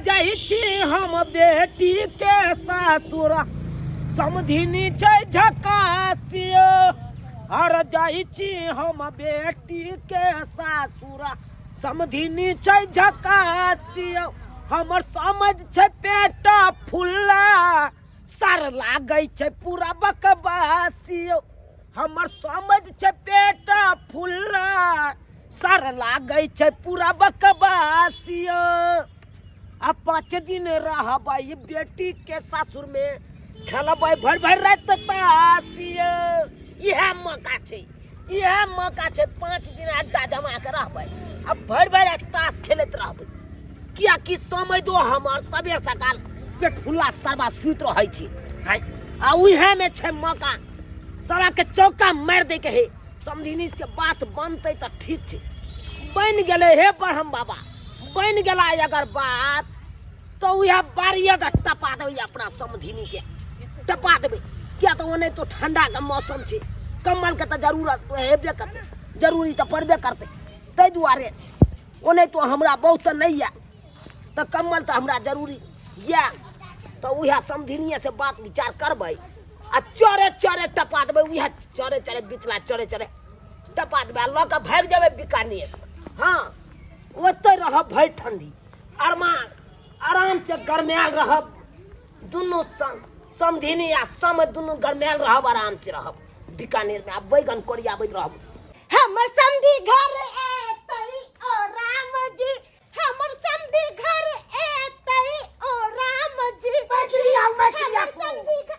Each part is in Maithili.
जाइ छी हम बेटी के सासुर, समधिनी छै झकासियो। अरे जाइ छी हम बेटी के सासुर, समधिनी छै झकासियो। हमर समझ छै पेट फुल्ला, सर लागै छै पूरा बकवासियो। हमर समझ छै पेट फुल्ला, सर लागै छै पूरा बकवासियो। आ 5 दिन रहबै बेटी के सासुर में, खेलबै भरि भरि राति तासियो। इएह मौका छै, इएह मौका छै, 5 दिन अड्डा जमा के रहबै आ भरि भरि राति ताश खेलैत रहबै। कियाकि समय दो हमर सबेर सकाल पेट फुल्ला सरबा सुति रहै छै। आ उएहमे छै मौका, साराके चौका मारि दैके है। समधिनी से बात बनतै तऽ ठीक छै, बनि गेलै हे ब्रह्म बाबा, बनि गेला अगर बात तऽ उएह बारिए दऽ टपा देबै अपना समधिनीके, टपा देबै। किया तऽ ओनाहितो तो ठंडाके मौसम छै, कम्बलके तऽ जरूरत हेबे करतै, जरूरी तऽ पड़बे करतै। ताहि दुआरे ओनाहितो हमरा बहुत तऽ नहि यऽ, तऽ कम्बल तऽ हमरा जरूरी यऽ। तऽ उएह समधिनिएसँ बात विचार करबै आ चरे चरे टपा देबै, उएह चरे चरे बिचला चरे चरे टपा देबै आ लऽ कऽ भागि जेबै बीकानेर। हँ, ओतहि रहब भरि ठंडी, अरमा आरामसँ गरमायल रहब, दुनू समधिनी आ सम दुनू गरमायल रहब, आरामसँ रहब बीकानेरमे आ बैगन कोरियाबैत रहब। हमर समधी घर एतै ओ राम जी, हमर समधी घर एतै ओ राम जी। मैथिली आउ, मैथिली हमर आउ। समधी घर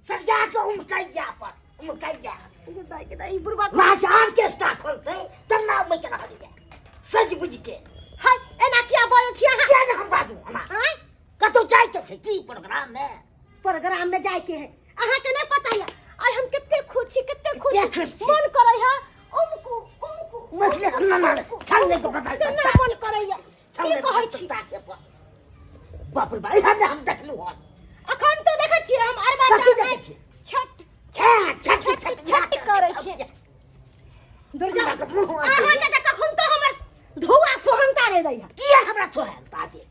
सरिया के उमकैया पर उमकैया। दाइ के दाइ, ई बुढ़बा लाज आर्केस्ट्रा खोलतै तन्ना उमक रहल ये सज बुझ के। हाय, एना किया बजै छी अहाँ? किया ने हम बाजू हमरा? आँय? कतौ जाय के छै की प्रोग्राम में? प्रोग्राम में जाय के है, अहाँ के नहीं पता है। आइ हम कते खुश छी, कते खुश कते छी। खुश छी? मन करै है उमकू उमकू। मैथिली ना, ना, ना, छल नहीं को पता। तेना मन करै है। छल की नहीं कहै छी? बाप रे बाप, एहन हम देखलहुँ हन। अखन तो देखै छियै हम अरबा कथी चाउर देखै खाइ छियै? छठ छठ, छठ, छठ, छठ, छठ करै छियै। दुर्गा, हमरा के मुँह अहाँ के तऽ कखन तो हमर धुआ सोहनता रे दै है। किया हमरा सोहनता दे?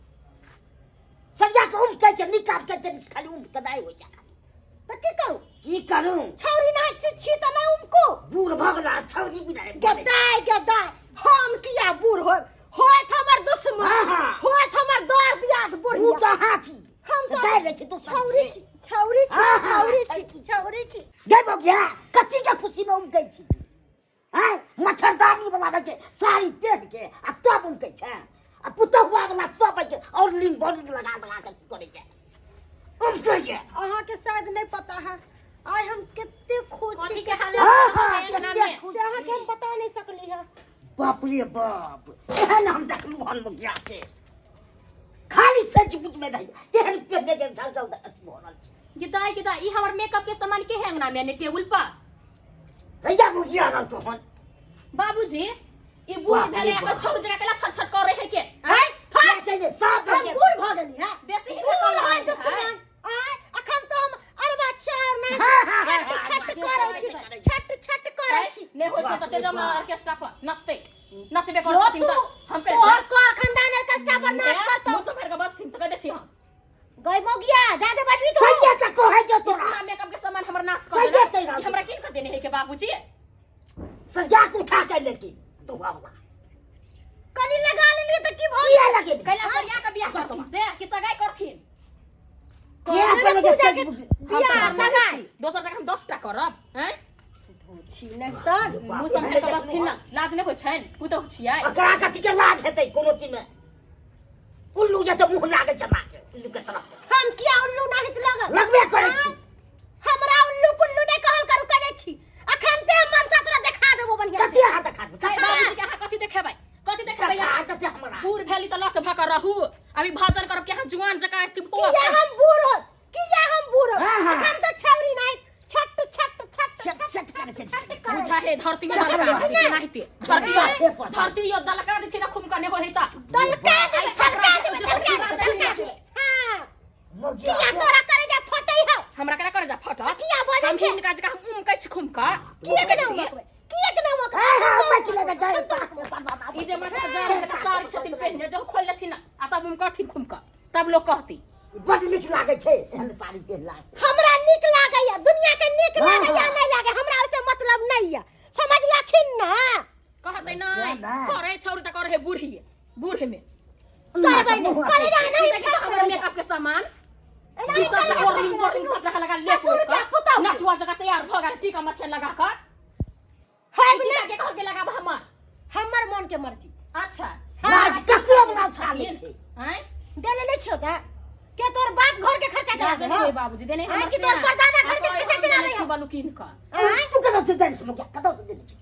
सरिया के उम कहै छै, नीक काज करते खाली उम के दाइ होइ छै। तऽ की करू? की करू? छौरी नहि छी, छी तऽ नहि उमको। बूढ़ भऽ गेला छौरी बिना। गदाय गदाय, हम किया बूढ़ होब? होत हमर दुश्मन, हाँ, हाँ। होत हमर दर दियाद बूढ़ बुढ़िया। तऽ अहाँ छी। हम तऽ दाइ लै छी दोसर छौरी के। छी, छौरी छी, हाँ, हाँ, छौरी छी, छौरी। छौरी छी। गै बौआ, कथी के खुशी में उमकै छी? आँय, मच्छरदानी वाला के साड़ी पहिन के आ तब उमकै छै, आ पुतहुआ वाला सब के और लिंग बॉलिंग लगा लगा के करै छै, उमकै छै। अहाँ के शायद नहीं पता है आइ हम कते खुश छी, कथी के हाल कते हाँ, हाँ, अंगना कते में? खुश से अहाँ के छी। हम बता नहीं सकली है। बाप रे बाप, एहन हम देखलहुँ हन मुखिया के खाली सच बुझ में नहीं तेहन पहने जे झल झल अथी भऽ रहल छै। गिदाई गिदाई, ई हमर मेकअप के सामान के है अंगना में ने टेबुल पर? भैया मुखिया रहल तोहन। बाबूजी, ई बूढ़ बाप रे भेलै, एकर बाप। छौर जगह केला छट छट कर रहे के? हैं? क्या कहिए, साफ हम भऽ गेल। बूढ़ भऽ गेली है। बेसी ही बूढ़ कल है है। दुश्मन। आय, अखन तो हम अरबा चार नहीं हाँ, हाँ, हाँ, छट हाँ, छट हाँ, करै छी, हाँ, हाँ, छट छट करै छी। नहि होइ छै तऽ चलि जाउ ऑर्केस्ट्रा पर नचते नचबे यो कर छथिन तू तऽ हम तोहर कर खानदान ऑर्केस्ट्रा पर नाच करतौ। मुँह से भरि कऽ बस से कह दै छी हम। गई मौगिया जादे बजबी तू। सहिए तऽ कहै छौ तोरा। पूरा मेकअप के सामान हमर नाश कर सहिए देलक। कहि रहल ई हमरा किन कऽ देने है के बाबूजी? सरिया के उठा के लेके तो बाबा कनी लगा लेलिए तऽ की भऽ किया लगेली? कैला सरिया के बियाह करथिन से कि सगाई करथिन? किया कहने अपन ने के पूजा सज के बुझ- हम बियाह तऽ मानै सगाई। छी। दोसर जगह हम 10 टा करब हैं। छी नहि तऽ मुँह सम्हारि कऽ बसथिन ने, लाज नहि होइ छनि, पुतहु छियै। एकरा कथी के लाज हेतै कोनो चीज में? उल्लू जैसे मुंह लागै छै माँ के, उल्लू के तरफ। हम किया उल्लू नाहित लागल? लगबे करै छी। हमरा उल्लू पुल्लू नहि कहल करू, कहै छी। अखन ते हम मनसा तोरा देखा देबो बढ़िया से। कथी अहाँ देखा देबै? हे बाबूजी के अहाँ कथी देखेबै? कथी देखेबै? देखा देतै हमरा। बूढ़ भेली तऽ लख भऽ कऽ रहू, अभी भजन करब कि अहाँ जुआन जकाँ अथी किया हम बूढ़ हो? किया हम बूढ़ हो? हाँ, हाँ। अखन तऽ छौरी नाहित छट छट छट छट छट करै छै। छट करै बुझा हे धरती में चल, दलका चल, देती नाहिते धरती धरती यो दलका देती ना खुम कने होय ता। दलका देबै, दलका देबै, दलका देबै, दलका देबै। हाँ, मोगिया किया तोरा करे जा फटै हौ? हमरा केना करे जा फट? किया बजै हम छै? हिनका जकाँ हम उमकै छी खुम कऽ। किया के ना उमकबै? किया के ना उमकबै? हाँ, हाँ, मत लगा जाए ई जे माछ के जाल जकाँ साड़ी छथिन पहिने, जो खोल लेथिन आ तब उमकथिन खुम कऽ। तब लोग कहती बड नीक लागै छै एहन साड़ी पहिरला से। हमरा नीक लागैया, दुनिया के नीक हाँ, लागैया हाँ। नहि लागे, हमरा ओइसे मतलब नहीं है, समझलखिन ना? कहते नहीं ना। करे छौरी त करे है बूढ़ी बूढ़ में करबै नहीं, करे जा नहीं। देखी तो हमर मेकअप के सामान नहीं ई सब करबै, ओरिंग बोरिंग सब लगा लगा ले ससुर के पुतहु। नचुआ जगह तैयार भ गेल टीका मथे लगा कर है टीका के घर के लगाब हमर हमर मन के मर्जी। अच्छा। लाज ककरो बना छा ले छै। हैं देले नहीं छो ता के तोर बाप घर के खर्चा लाज चलावे नहीं होय बाबूजी देने हाँ, हमर कि तोर से। परदादा घर के आ, खर्चा हम चलावे देने है। छी बालू कीन कर। आँय? तू कतौ से देने छौ कतौ से देने छौ?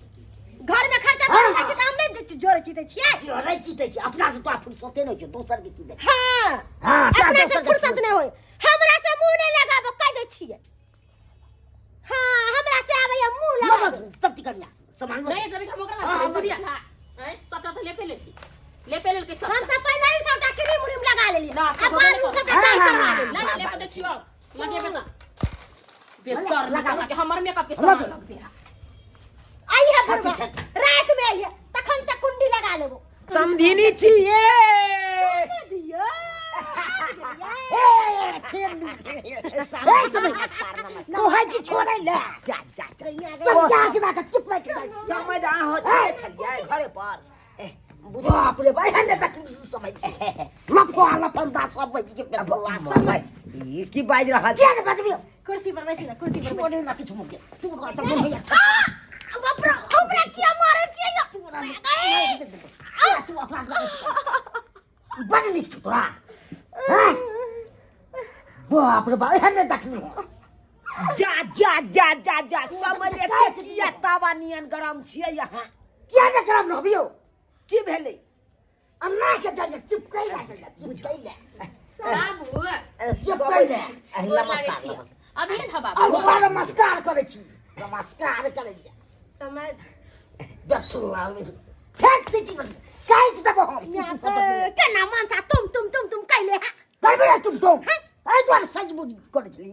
घर में खर्चा हाँ, करै छी त हम नहीं जोरे छी छियै। जोरे छी छियै अपना से तो फुर्सते नहीं छौ दोसर के की दे। हां हां अपना से फुर्सत नहीं होय, हमरा से मुंह नहीं लगाबो कह दे छियै। हां हमरा से आबैया मुंह लगाबो। सब ठीक करिया सामान नहीं जब हम ओकरा हाँ, बुढ़िया ना हैं सबटा त लेपे लेती लेपे लेलकै सब। हम त पहिले ही सबटा क्रीम उरीम लगा लेलियै ना, आ सब बाद में लगा सबटा तय करवा लेलियै। ना ना लेपे दै छियौ लगेबे त बेसर लगा, लगा के हमर मेकअप के सामान लग दे। आई है छाती, बुढ़वा छाती। रात में आई है तखन तक कुंडी लगा लेबो। समधिनी छियै। दियो ए फेर ए समय कहै छी छोड़ै ले जा जा जा सब जाके ना के चुप बैठ जाइ छी। समझ अहाँ छियै छलियै घरे पर। बाप रे बाप एहन तक समय लफवा लफंदा सब बैठ के पेटला समय ई की बाजि रहल छी? किया ने बजबियो? कुर्सी पर बैसी ना, कुर्सी पर बैसी। छोड़े ना किछु मुके तू ओकरा तऽ भैया। आ, बाप रे, हमरा किया मारै छियै यौ? तू अपना बड़ नीक छौ तोरा। हैं? बाप रे बाप एहन नहि देखलहुँ हँ। जा जा जा जा जा समझ एते किया तावा नियन गरम छियै अहाँ? किया ने गरम रहबियौ? की भेलै? अन्ना के जाइए चिपकै ला जाइए चिपकै ला बाबू चिपकै ला। गोर लागै नमस्कार छी। नमस्कार। अभी ने बाबू अलहुआ नमस्कार करै छी, नमस्कार करै छी। समय बैठल फेर सीटी पर काटि देबो हम सीटी सब पर। केना मनसा तुम तुम तुम तुम कैले है? करबे ने तुम तुम एहि दुआरे सजबुज करै छली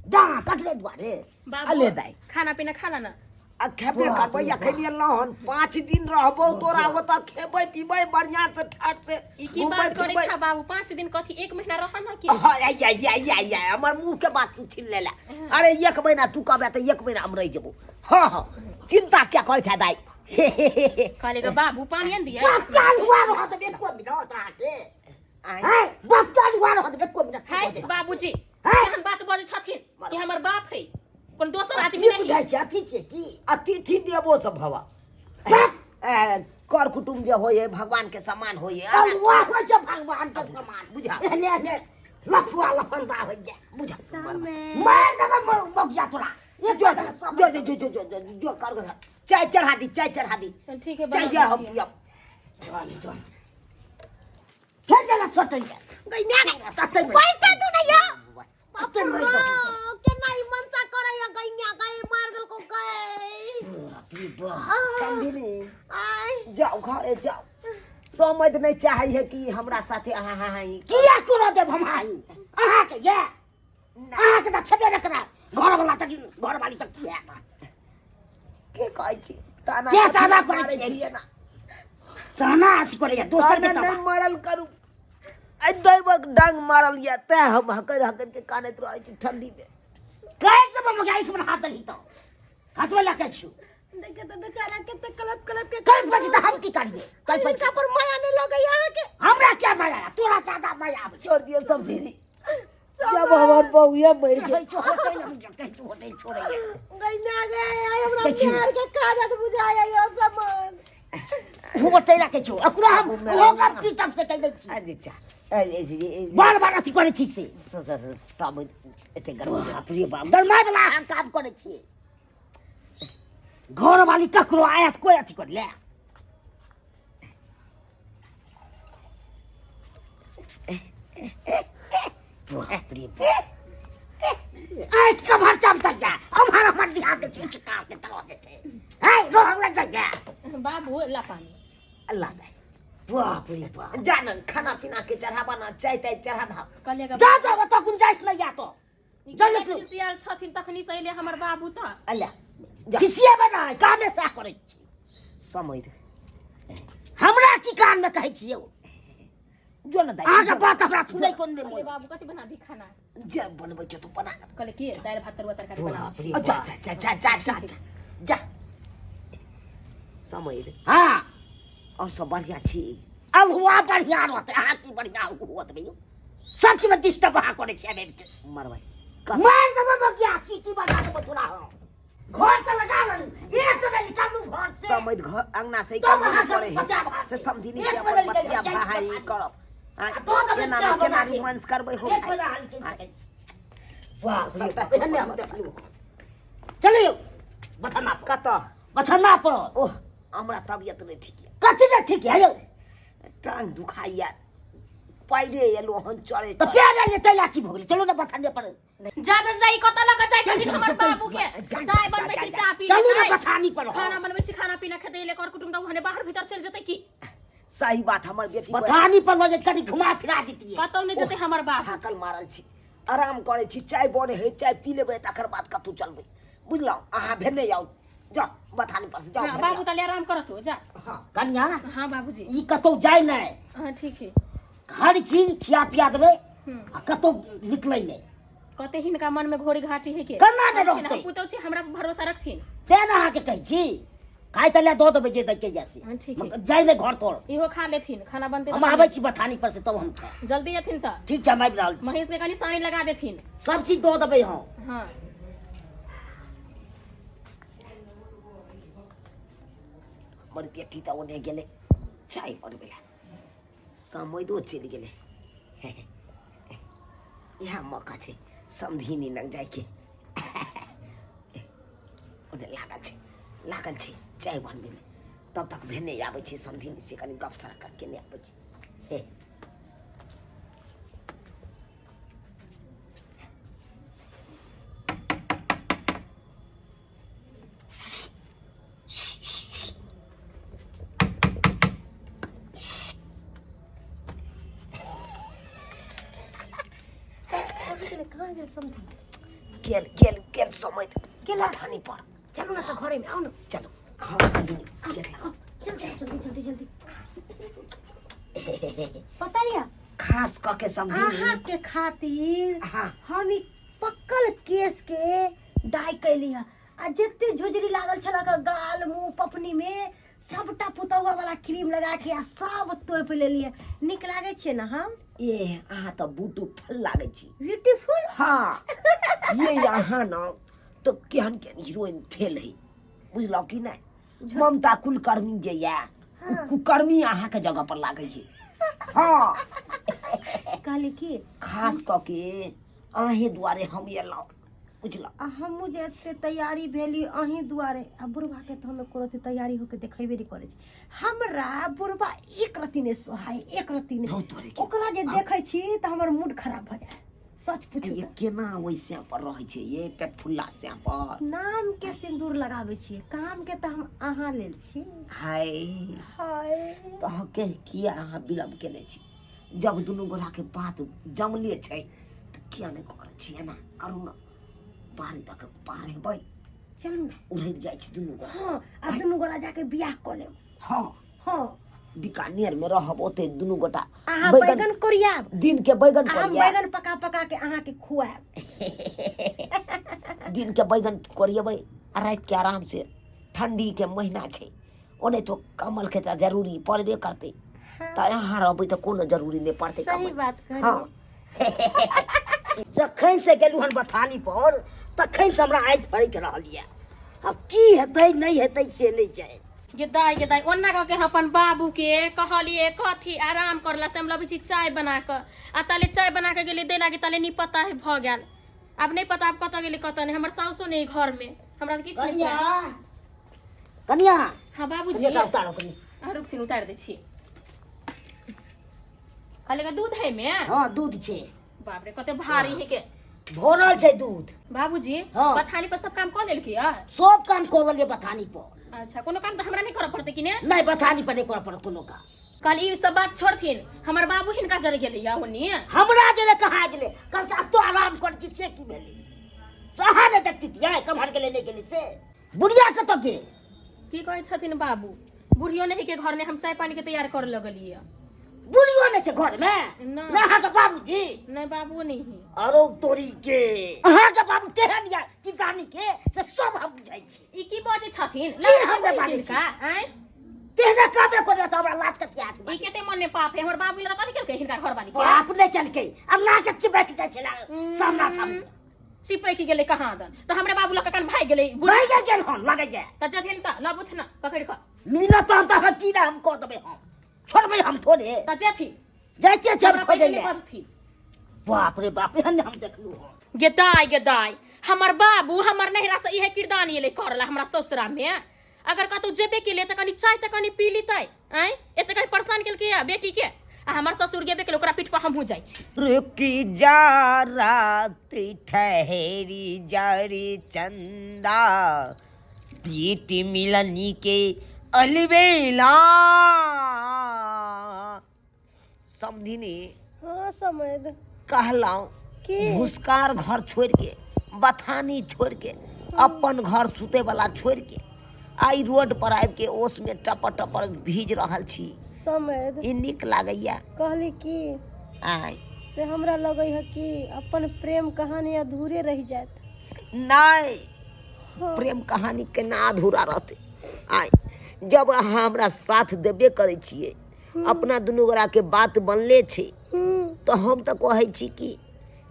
दाँत कटले दुआरे। बाबू अले दाइ। खाना पीना खा ला ना। आ खेबे करबै आ खैलियै लहन 5 दिन रहबौ तोरा ओतऽ खेबै पीबै बढ़िआँ से ठाट से ई की घुमबै बात करै फिरबै। छा बाबू 5 दिन कथी 1 महीना रह ना की? हाँ, या, या, या, या, या, हमर मुँह के बात तू छीन लेला। अरे 1 महीना तू कहबे तऽ 1 महीना हम रहि जेबो। हाँ हाँ चिंता क्या करै छै दाइ? कहले गे बाबू पानी आन दिए। बाप काल हुआ रहत एको मिनट अहाँके। हैं बाप काल हुआ रहत एको मिनट। हाय बाबूजी हैं? केहन बात बजै छथिन? ई हमर बाप है कोन दोसर आदमी अथी नहीं। बुझाइ छै अथी छियै की? अतिथि देवो सब भवा। कर कुटुम्ब जे होइए भगवान के समान होइए। अलुआ होइ छै भगवान के समान। बुझा। एहने एहने लफुआ लफंदा होइए। बुझा। समय मारि देबै मौगिया तोरा। एक जो जो जो जो जो जो जो जो जो कर कर चाय चढ़ा दी, चाय चढ़ा दी। ठीक है चाय बना हम दै छियै। पियब। फेर जला सटैया। गई म्या गई तते में। बैठे तू नहीं यो। तते में बाप रे, केना ई मनसा करैया गई म्या गई मार देलको गई। समधिनी आय जाओ घरे जाओ। समझ नहीं चाहे है कि हमरा साथे अहाँ हाँ हाँ किया कोनो देब हम आई अहाँके ये अहाँके तऽ छेबे नहि करै घरवला तक घरवाली तक की हैत? के कहै छी? ताना के ताना कथी करै मारै छियै? छियै ना? ताना अथी करैया दोसर के ताना ताना नहि मारल करू। आइ दैवक डांग मारल यऽ तैं हम हकरि हकरि के कानैत रहै छी ठंडी में। कहि देबो मगर आँखि पर हाथ देलही तऽ हँसबै लए कहै छियौ। देखे तो बेचारा कते कलप कलप के कल्प छी तऽ हम की करियै? कल्प छी। हिनका पर माया नहीं लगैया अहाँके। हमरा क्या माया? तोरा ज्यादा माया आबै छै। छोड़ दियौ सब चीज। जब हमर बहुए मरि गेल। कहै छियौ होटल हम कहै छियौ होटल छोड़ैया। गई ना गए आई हमरा देखियौ। प्यार के कागज बुझाया यो सामान। होटल राखै छियौ ओकरो हम ओहो के पीटब से कहि दै छी। अच्छा ए बार बार अथी करै छी से। सब एते गर्मी। बाप रे बाप गरमाय वाला अहाँ काम करै छियै। घरवाली ककरो आयत कोइ अथी कर ले। बाप रे बाप आँखि कमहर चमकैया अमहर हमर बिहार के छुटका के तरह देते है रोहंग लग जाइया। बाबू ला पानी। अल्लाह दे। बाप रे बाप जानन खाना पीना के चढ़ाबा ना चाय ताय चढ़ा धा। कहलियै गे जा जा ओतऽ गुंजाइश नहि या तो। ई जा केना ले तू। खिसियाल छथिन तखनी से अयलै हमर बाबू तऽ। अल्लाह जा। खिसियेबै नहि कामे सएह करै छी। समय हमरा की कानमे कहै छियै? जो न दाइ अहाँके बात हमरा सुनै कोन नहि अरे मोन बाबू कथी बना दी खाना जे बनबै छ तू बना कहले की दालि भात तरुआ तरकारी बना जा जा जा जा जा जा जा जा समय दे। हाँ और सब बढ़िया छी अल्हुआ बढ़िया रहतै अहाँ की बढ़िया होत भैयो सच में डिस्टर्ब अहाँ करै छी आबि के मरबै मार देबै बगिया सीटी बजा देबै तोरा हम घर तऽ लगा लेलहुँ एक बेर निकालू घर से समैध घर अंगना से तब काम अहाँके करे है बतायब अहाँके। से समधिनी एक से अपन बेर निकलि बतिया जाइ छी भाई बथानी। करब आ दऽ देबै केना चाह ने केना बना के। रोमांस करबै हो एक बेर अहाँ निकलि सकै छी। वाह सबटा एहने हम देखलहुँ चलियौ बथाना पर कतऽ बथाना पर ओह हमरा तबियत नहि ठीक यऽ कथी ने ठीक है यौ टांग दुखाइया पैरे एलो हन चढ़े तऽ पैर एलियै ताहि ला की भऽ गेलै चलू ने बथाने पर जा जा जाई कतऽ लग जाइ चल, छथिन चल, हमर चल, चल, बाबू के जा, जा, चाय बनबै जा, छी जा, चाय पी चलू ने लेतै। बथानी पर खाना बनबै छी खाना पीना खेतै ले कर कुटुम तऽ ओहने बाहर भीतर चलि जेतै की सही बात हमर बेटी पर बथानी पर लऽ जाइत कनि घुमा फिरा दितियै कतौ नहि जेतै हमर बाबू थाकल मारल छी आराम करै छी चाय बने है चाय पी लेबै तकर बाद कतहु चलबै बुझलहुँ अहाँ भेने आउ जाउ बथानी पर से जाउ हाँ भेने बाबू आउ। ताले आराम करत हो जा हाँ कनिया हाँ बाबूजी ई कतौ जाय नहि हाँ ठीक है हर चीज खिया पिया देबै आ कतौ निकलै नहि कते हिनका मन में घोड़ी घाटी है के केना नहि हम छी ने, रहतै? हम पुतौ छी हमरा पर भरोसा रखथिन तें ने अहाँके कहै छी खाय तऽ लए दऽ देबै जे दैके या से हाँ, ठीक है। मगर जाय नहि घर तोर इहो खा लेथिन खाना बनते हम आबै छी बथानी पर से तब हम खायब जल्दी अथिन तऽ ठीक छै हम आबि रहल छी महींस के कनि सानी लगा देथिन सब चीज दऽ देबै हम हाँ हमर बेटी तऽ ओने गेलै चाय बनबै लए समैदो चलि गेलै इएह मौका छै समधिनी लग जाइके ओने लागल छै लागल छै चाय बनबैमे तब तक भेने आबै छै समधिनी से कनि गप सड़क केने आबै छै हे गेल गेल गेल समय गेला? बथानी पर चलू ना तऽ घरे में आउ ना चलो हाँ समझी गेल चल चल जल्दी जल्दी जल्दी पता नहीं खास कऽ के समझी अहाँ के खातिर हाँ। हम ई पक्कल केस के डाई कैली है आ जते झुझरी लागल छल गाल मुंह पपनी में सबटा पुतौआ वाला क्रीम लगा के आ सब तोप लेलिए नीक लागे छै ना हम ए अहाँ तऽ ब्यूटीफुल लागै छी ब्यूटीफुल हाँ ये अहाँ न तऽ केहन केहन हीरोइन फेल है बुझलहुँ कि नहि ममता कुलकर्णी जे यऽ उ कुकर्मी अहाँके जगह पर लागै है हाँ कहली की खास कऽ के अहीं दुआरे हम एलहुँ बुझलहुँ आ हमहूँ जे एते तैयारी भेली अहीं दुआरे आ बुढ़बाके तऽ हम एको रत्ती तैयारी होके देखेबे नहि करै छी हमरा बुढ़बा एक रत्ती नहि सोहाय एक रत्ती नहि धौ तोरे के। ओकरा जे देखै छी तऽ हमर मूड खराब भऽ जाय सच पूछू ये केना ओहि श्याम पर रहै छै ये पेटफुल्ला श्याम पर नाम के सिंदूर लगाबै छियै काम के तऽ हम अहाँ लेल छी हाय हाय तऽ अहाँके किया अहाँ विलम्ब केने छी जब दुनू गोटाके बात जमले छै तऽ किया नहि करै छी एना करू ने बाहर दऽ के पार हेबै चलू ने उड़ैत जाइ छै दुनू गोटा हँ आ दुनू गोरा जाके बियाह कऽ लेब हँ हँ बीकानेर मे रहब ओते दुनू गोटा अहाँ बैगन कोरियाब दिन के बैगन आ हम कोरियाब बैगन पका पका के अहाँके खुआएब दिन के बैगन कोरियेबै आ राति के आराम से ठंडी के महीना छै ओने तो कमल के तऽ जरूरी पड़बे करतै तऽ यहाँ रहबै तऽ कोनो जरूरी नहि पड़तै सही कमल। बात कहलियै। हँ जखन से गेलहुँ हन बथानी पर तखन से हमरा आँखि फड़कि रहल यऽ आब की हेतै नहि हेतै से नहि जानि गे दाइ गे दाइ ओना कऽ के हम अपन बाबू के कहलिए कथी आराम करला से हम लबै छी चाय बना कऽ आ ताले चाय बना कऽ गेली दै लागी ताले नहीं पता है भऽ गेल आब नहीं पता आब कतऽ गेली कतऽ नहीं हमर साउसो नहीं घर में हमरा तऽ किछु नहीं कनिया पता। कनिया हाँ बाबूजी कनिया उतारो कनि हाँ रुकथिन उतारि दै छी कहले दूध है में हाँ दूध छै बाप रे कते भारी है के भरल छै दूध बाबूजी हाँ। बथानी पर सब काम कऽ लेलकी है सब काम कऽ लेलियै बथानी पर अच्छा कोनो काम तऽ हमरा नहीं करऽ पड़तै कि ने नहि बथानी पर नहि करऽ पड़त कोनो काम कल ई सब बात छोड़थिन हमर बाबू हिनका जरे गेलै या ओनी हमरा जरे कहाँ गेलै कहलकै एतो आराम करै छी से की भेलै से अहाँ नहि देखतियै कम्हर गेलै नहि गेलै से बुढ़िया कतऽ गेल की कहै छथिन बाबू बुढ़ियो नहीं के घर में हम चाय पानी के तैयार कर लगलियै बुढ़ियो नहि छै घर में? नहि। नहि अहाँके बाबूजी? नहीं, बाबू नहीं है। अरो तोरी के, अहाँके बाबू केहन या किरदानी के से सब हम बुझै छी। ई की बजै छथिन? की हम नहि बाजै छी? आँय? तेहने कहबे करे तऽ हमरा लाज कथी आत? ई कते मन ने पाप है हमर बाबू लगा कथी केलकै हिनका घरवाली के? बाप नहि केलकै, अल्लाह के चिपक जाइ छलै सामना सामने। चिपकि गेलै कहाँ दन तऽ हमरे बाबू लग कन भागि गेलै। भागि गेल हन लगैया। तऽ जथिन तऽ लबुथ न पकड़ि कऽ। मिलत तहन तऽ हम की ने हम कऽ देबै, हम छोड़बै हम थोड़े। तऽ जेथिन। जाइते छै हम हमरा खोजै पहिले लए। बजथिन। बाप रे बाप, एहन हम देखलहुँ हन। गे दाय, गे दाय, हमर बाबू हमर नैहरा से इहे किरदानी एलै करला हमरा ससुरा में। अगर कतौ जेबे केलियै तऽ कनि चाय तऽ कनि पी लितै। आँय, एते कनि परेशान केलकै या बेटी के, आ हमर ससुर गेबे केलै, ओकरा पीठ पर हमहूँ जाइ छी। रुकी जा रात ठहरी जारी चंदा, प्रीति मिलनी के अलबेला। समधिनी। हाँ समझ। कहलहुँ की? भुसकार घर छोड़ के, बथानी छोड़ के, अपन घर सुते वाला छोड़ के आई रोड पर आबि के ओस में टपर टपर भीज रहल छी। समझ। ई नीक लागैया? कहली की आय। से हमरा लगै है कि अपन प्रेम कहानी अधूरे रहि जायत। नहीं। हाँ। प्रेम कहानी केना अधूरा रहतै? आय, जब अहाँ हमरा साथ देबे करै छियै, अपना दुनू गोरा के बात बनले छै, तऽ हम तऽ कहै छी कि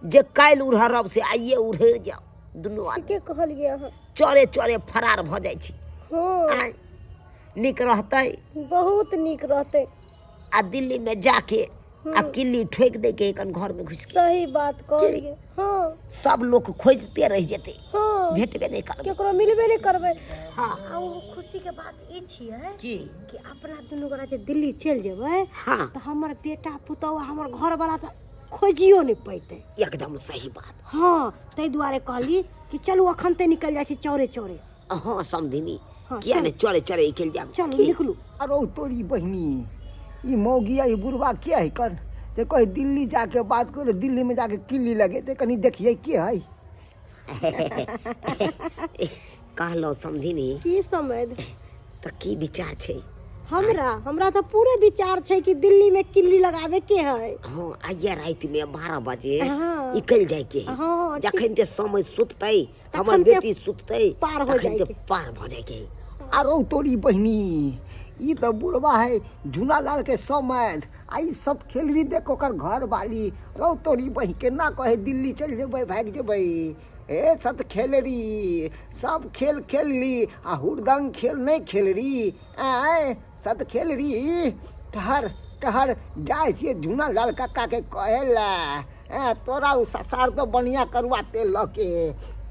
जे काल्हि उड़हरब से आइए उड़हरि जाउ दुनू आदमी। के कहलियै अहाँ? चरे चरे फरार भऽ जाइ छी। हाँ। आय, नीक रहतै? बहुत नीक रहतै। आ दिल्ली में जाके आ किल्ली ठोकि दै के एखन घर में घुसि के। सही बात कहलियै, हाँ। सब लोक खोजते रहि जेतै। हाँ। भेटबे नहि करबै। केकरो मिलबे नहि करबै। हाँ। आ ओ खुशी के बात ई छियै की? कि अपना दुनू गोरा जे दिल्ली चलि जेबै हाँ, तऽ हमर बेटा पुतहु आ हमर घरवाला तऽ खोजियो नहि पैतै। एकदम सही बात। हाँ, ताहि दुआरे कहली कि चलू अखन ते निकलि जाइ छी चौरे चौरे। हाँ समधिनी। हाँ, किया चल। ने चरे चरे निकलि जायब। चलू। की? निकलू। अरे तोरी बहिनी, ई मौगी आ ई बुढ़वा के है कन जे कहे दिल्ली जाके बात करो, दिल्ली में जाके किल्ली लगेते? कनी देखिए के है। कहलहुँ समधिनी। की समझ? तऽ की विचार छै? हमरा हमरा तऽ पूरे विचार छै कि दिल्ली में किल्ली लगाबे के है। हाँ, आइए राति में 12 बजे हाँ। निकलि जायके है। हाँ, ठीक। जखन ते समय सुततै हमर तखन ते बेटी सुततै पार हो तखन ते जायके। पार भऽ जायके है। अरे तोरी बहिनी, ई तऽ बुढ़वा है झूनालाल के समैध आ ई सब खेलरी देख ओकर घर वाली। रौ तोरी बहिन, केना कहे दिल्ली चलि जेबै, भागि जेबै? ए सत खेलरी, सब खेल खेलली आ हुरदंग खेल नहि खेलरी? आँय सत खेलरी, ठहर ठहर, जाइ छियै झूनालाल काका के कहै लए। तोरा ओ ससार तो बढ़िया करुआ तेल लऽ के।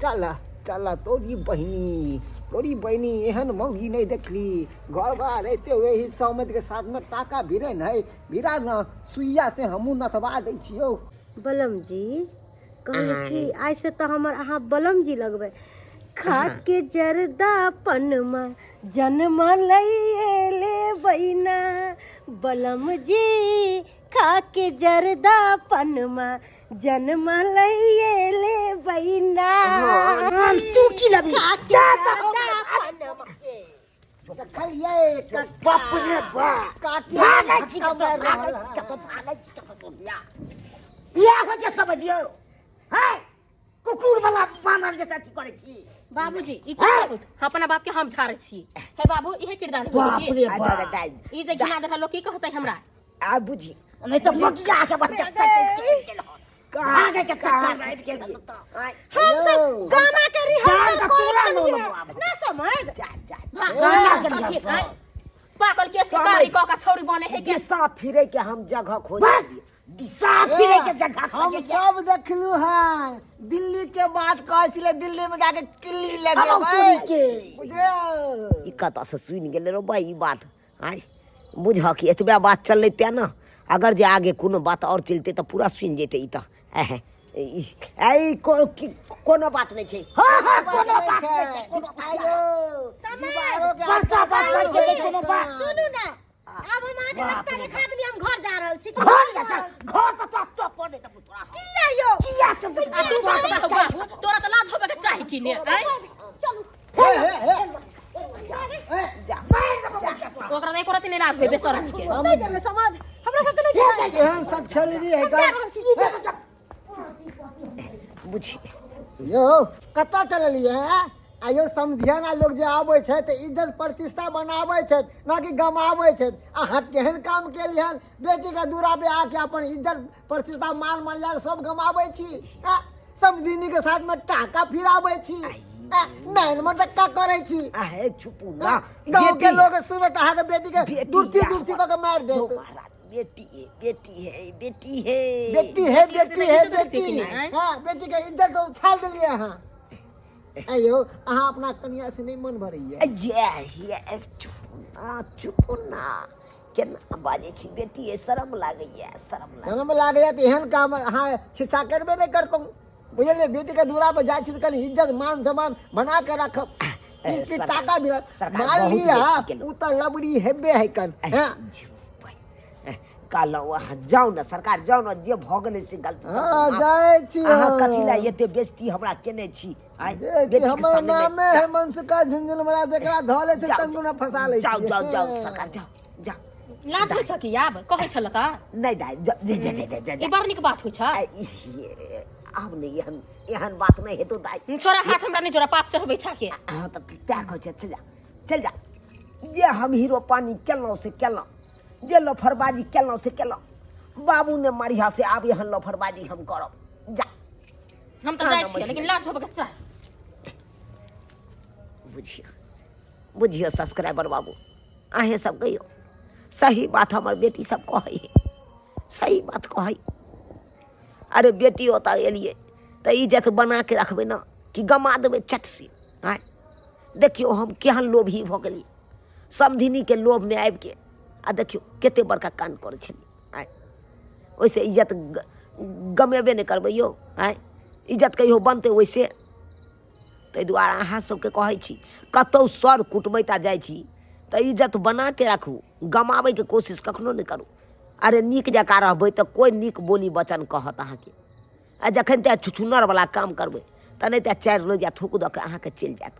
चल चल। तोरी बहिनी, तोरी बहिनी, एहन मौगी नहि देखली। घर बड़ा रहिते हुए ही सहमत के साथ में टाका भिड़े है, भिड़ा न, सुइया से हमहूँ नथवा दै छियौ। बलम जी, कहली कि आइ से तऽ हमर अहाँ बलम जी लगबै। खा के जरदा पनमा जन्म लैए लेबै ना, बलम जी, खा के जरदा पनमा जन्म लैए लेबै ना। तू की लबी? खा के जा तऽ जरदा पनमा। देखलियै? बाप रे बाप, काटी भागै छी धक्का कतऽ? मारि भागै रहल छी है। कतऽ? भागै छी कतऽ? तू बिया इएह होइ छै समझियौ है, कुकुर वाला बानर जकाँ अथी करै छी। बाबूजी, ई चुप रहू, अपना बाप के हम झाड़ै छी। हे बाबू, इहे किरदानी होई बाप की? रे बाप। ई जे घिना देखल, लोग की कहतै हमरा? आ बुझी। नहि तऽ मगिया के बच्चा सटि चलि गेल हन। भागै के चक्कर में आबि गेल हन तऽ। हम सब गाना के रिहर्सल जान तऽ करै तोरा छलियै लऽ लेबो। ना समझ। जा जा। भाग, गाना के भाग, रिहर्सल। आँय। पागल के शिकारी कऽ के छौरी बने है के? दिशा फिरे के हम जगह खोज। भाग, दिशा फिरे के जगह हम खोजैया। सब देखलू हन, दिल्ली के बात कहै छलै, दिल्ली में जाके किल्ली हम लगेबै। तोरी के। बुझलियै? ई कतऽ से सुनि गेलै रो बा ई बात? आँय, बुझह कि एतबे बात चललै तेँ ने, अगर जे आगे कोनो बात आओर चलतै तऽ पूरा सुनि जेतै ई तऽ। एह, ई कोनो बात नहि छै। हाँ हाँ, कोनो बात नहि छै, कोनो बात नहि। आयो दीवारो के बड़का बात कहि के कोनो बात। सुनू ना, आब हम अहाँके रास्ता देखा देली, हम घर जा रहल छी। घर जा चल, घर तऽ तोरा तो पड़े देबौ तोरा। किया यौ? किया से? आ तू कहाँ से हो बाबू? तोरा तऽ लाज होबे के चाही कि ने? आँय? चलू। हे हे हे। मारि देबौ बच्चा तोरा। ओकरा एको रति नहि लाज होय बेशरम के। नहि जेबै समाज, हमरा साथे नहि। जाइ छी। एहन सब खेलरी है हम जा रहल छी। ई देखो जब बुझी यौ कतऽ चललियै हैं आयो समधियाना लोग जे आबै छै तऽ इज्जत प्रतिष्ठा बनाबै छथि ना कि गमाबै छथि। अहाँ केहन काम केलियै हन? बेटीके दूरा पे आके अपन इज्जत प्रतिष्ठा मान मर्यादा सब गमाबै छी। समधिनी के साथ में टाका फिराबै छी, नैन मटक्का करै छी। आहे चुपू ना। गाँव के लोग सुनत अहाँके बेटी के बेटी दुर्ती या दुर्ती कऽ के मारि यौ देत। महाराज, बेटी है, बेटी है, बेटी है, बेटी है, बेटी है, इज्जत बेटी। रखते कि नहीं? हाँ, बेटी के इज्जत उछाल देलियै अहाँ। आइयो अहाँ अपना कनिया से नहीं मन भरैया? जे हे, चुप ना, चुप ना, केना बाजै छी? बेटी है, शरम लागैया, शरम लागैया। शरम लागैया तऽ एहन काम अहाँ छिछा करबे नहि करतहुँ, बुझलियै? बेटी के दूरा पर जाइ छी तऽ कनि इज्जत मान सम्मान बना के राखब। ई की सरकार- टाका मिलत सरकार मान बहुत लिअ बेइज्जती केलहुँ। ओ तऽ लबड़ी हेबे है कन। हँ, कहलहुँ अहाँ जाउ ने सरकार, जाउ ने, जे भऽ गेलै से गलती सब हँ, माफ। जाइ छी। अहाँ हम। कथी लए एते बेइज्जती हमरा केने छी? आँय, जे कि बेटीके हमर सामने नामे है मनसुखा झुनझुन वाला, जेकरा धऽ लै छै जाउ, तंगू ने फंसा लै जाउ छियै। जाउ जाउ सरकार, जाउ जाउ। लाज होइ छ कि आब कहै छल तऽ? नहि दाइ, जा जा जा जा जा। ई बड़ नीक बात होइ छ। आ, इस, ये, आब नहि एहन एहन बात नहि हेतौ दाइ। छोड़ा हाथ हमरा, नहि जोड़ा, पाप चढ़बै छ के। अहाँ तऽ तैं कहै छै, चल जा, चल जा। जे हम हीरो पानी केलहुँ से केलहुँ, जे लफरबाजी केलहुँ से केलहुँ, बाबू ने मारिहा से आब एहन लफरबाजी हम करब। जा। हम तऽ जाइ छियै, लेकिन लाज होबके चाही। बुझियौ, बुझियौ सब्सक्राइबर बाबू, अहेँ सब कहियौ, सही बात हमर बेटी सब कहै है, सही बात कहै। अरे बेटी ओतऽ एलियै तऽ इज्जत बना के रखबै ने कि गमा देबै चट से? आँय देखियौ, हम केहन लोभी भऽ गेलियै समधिनीके लोभमे आबिके, आ देखियौ कते बड़का काण्ड करै छलियै। आँय ओहिसँ इज्जत गमेबे नहि करबै यौ। आँय इज्जत कहियो बनतै ओहिसँ? ताहि दुआरे अहाँ सबके कहै छी, कतहु सर कुटमैता जाइ छी तऽ इज्जत बनाके राखू, गमाबैके कोशिश कखनो नहि करू। अरे नीक जकाँ रहबै तऽ कोइ नीक बोली वचन कहत अहाँके, आ जखन ते छुछुन्नरवला काम करबै तऽ नहि तऽ चारि लोहिया थूक दऽ कऽ अहाँके चलि जायत।